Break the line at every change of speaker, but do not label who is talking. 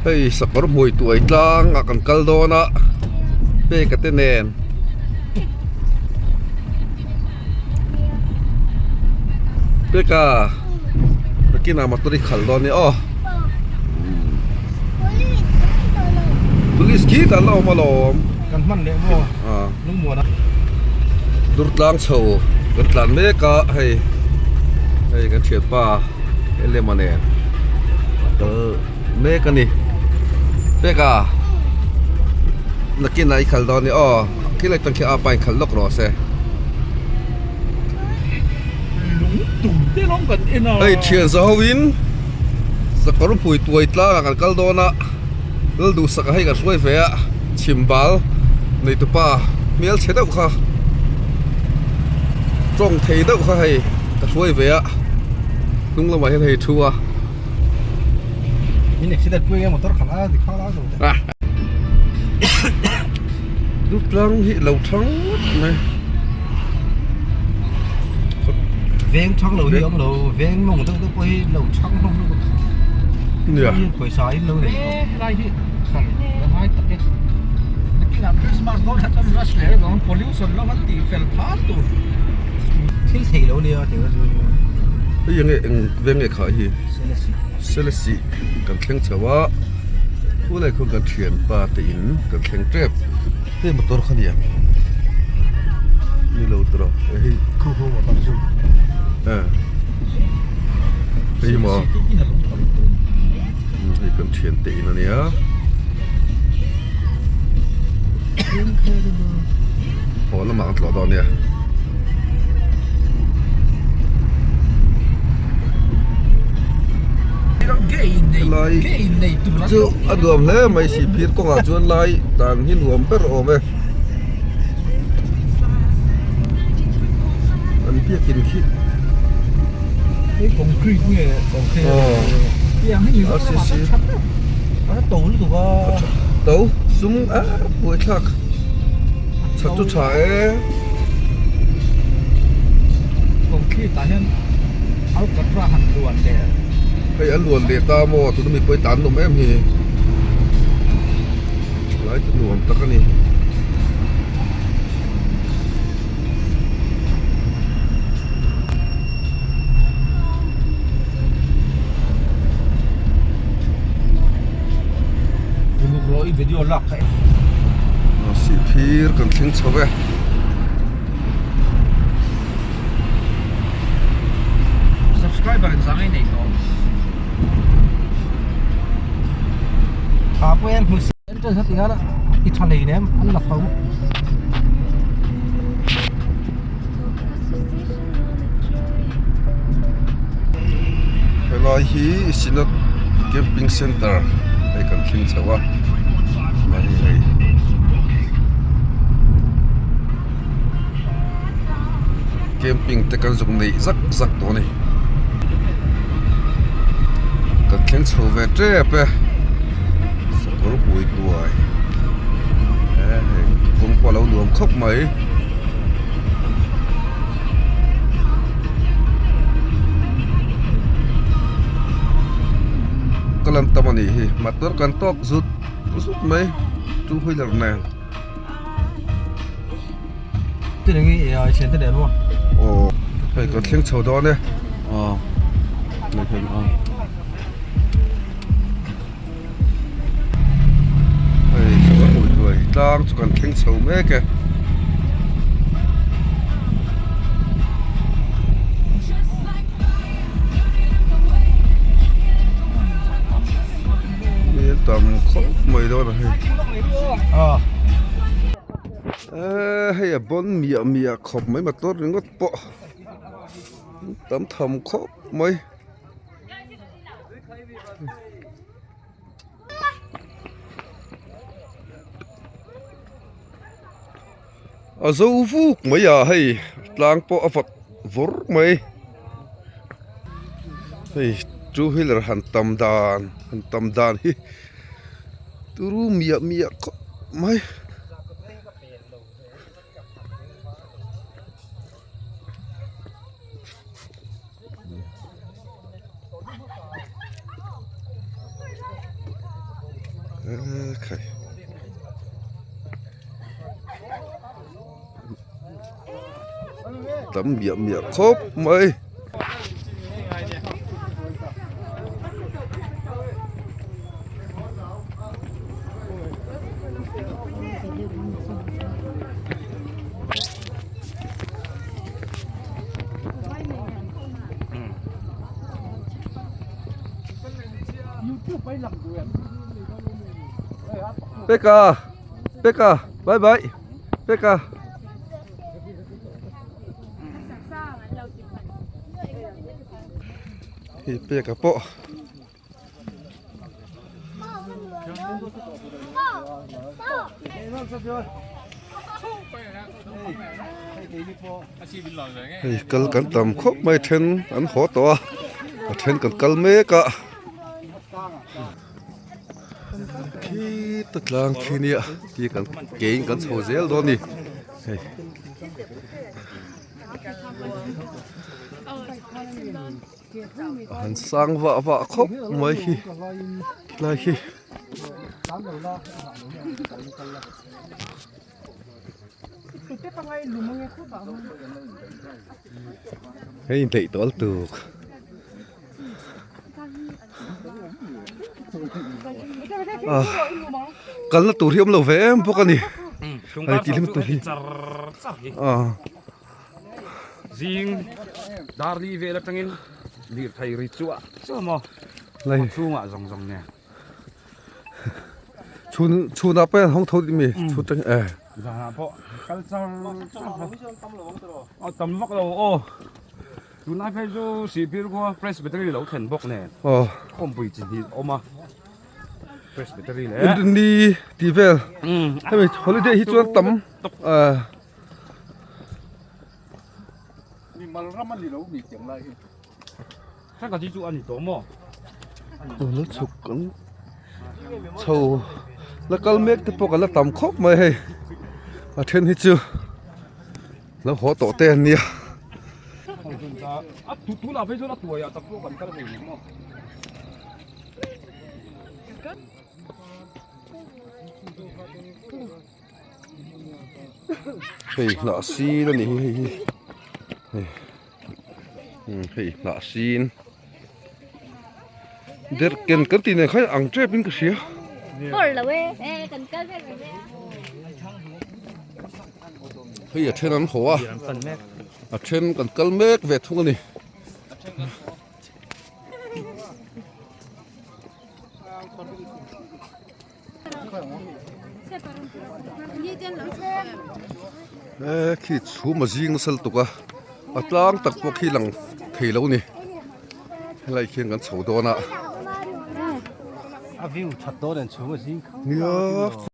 Hei sakawr hmui tuai tlang ah kan kal dawn a peka te nen. Peka nakinah motor hi khalh dawn nia aw. Police khi tah an la awm alawm.
Kan hman leh maw lungmuan a.
Dur tlang chho kan tlan mek a hei hei kan thianpa Elema nen a kal mek a ni. Peka nakinah i khalh dawn nia aw khilai tang khi apa in khalh lawk rawh se. Hei thian za ho in sakawr phui tuai tlang ah kan kal dawn a lal duhsak ah hei kan hruai ve a chhim bal nei tupa hmel chhe deuh kha tawng thei deuh kha hei ka hruai ve a hnung lamah hian hei thu a. Dutlang hi lo thang ngawt mai.
Veng thang lo hi awm lo, veng mawng deuh deuh pawh hi lo thang hlawm lutuk.
Nia.
Pawisa in lo nei tawh. Helai hi khal la ngai tak e. Nakinah Christmas dawn kha chuan rush leh reng ang pollution lam an tih fel phah tur. Thil thei lo nia tih kha chu.
Hei enge eng veng nge khah hi?
Selesih.
Selesih kan thleng chho a. Khulai khawn kan thianpa te in kan thleng tep hei motor kha nia ni lo tawh hei
khu khu motor chu
eh hei maw hei kan thian te in ania haw lamah kan tlawh dawn nia. Helai chu a nuam hle mai sihphir kawngah chuan lai dan hi nuam ber awm e an biakin khi aw rcc to sum a buaithlak that chu tha e. Hei a luan leh ta maw tuna mipui tan nawm em hi lai chu nuam tak a ni. Sihphir kan thleng chho e.
Subscriber in zang ei nei tawh. Tha pawh hian hmu en chuan heti hian i tha nei nem an la tho.
Helai hi Synod Camping Center hei kan thleng chho a mahni hei. Camping te kan zuk neih zak zak tawh a ni kan thleng chho ve tep e sakawr pui tuai e hei kawng pawh a lo nuam khawp mai. Ka lan tam a nih hi motor kan tawk zut zut mai two wheeler nen. Aw hei kan thleng chho dawn e aw hei hei tlang chu kan thleng chho mek e. Tam khawp mai dawn a hei eee hei a bawn miah miah khawp mai motor ringawt pawh tam tham khawp mai. A zo vuk mai a hei tlang pawh a vawt vawr mai hei two wheeler han tam dan han tam dan hi turu miah miah khawp mai. Ekhai. Tam miah miah khawp mai. Peka Peka bye bye Peka Hei Peka pawh Hei kal kan tam khawp mai then an haw tawh a a then kan kal mek a khita tlang khi nia ti kan ke in kan chho zel dawn a ni hei. A han sang vah vah khawp mai hi khilai hi. Hei indaih tawh lutuk. Kalna tur hi awm lo ve em bawk a ni. Hei tih hlim tur hi.
Zing darli vel atangin lirthei ri chuah chuah maw chhungah zawng zawng nen.
Chhun chhunah pawh hian hawng tho dih mi chhut atangin eh.
Zanah pawh kal char char a tam vak lo aw tunlai phei chu Sihphir khua Presbytery lo thlen bawk nen khawmpui chi hnih a awm a. Presbytery leh
Inrinni tih vel hemi holiday hi chuan tam eh.
Mi mal ram a ni lo mi tiang lai hi.
Thangka chi chu a ni tawh maw?
Tuna chhuk an chho la kal mek te pawh ka la tam khawp mai hei a then hi chu lo haw tawh te an nia.
A tunah phei chuan a tuaiah tak pawh kan kal thei ang maw?
Hei hnah sin a ni hi hei hi hei hei hnah sin derhken kan tih nen khan ang tep in ka hria. Hei a then an haw a a then kan kal mek ve thung a ni. He khi chhum a zing nasa lutuk a a tlang tak pawh khi lang thei lo a ni helai khian kan chho dawn a.
A view that dawn an chhum a zing
Nia.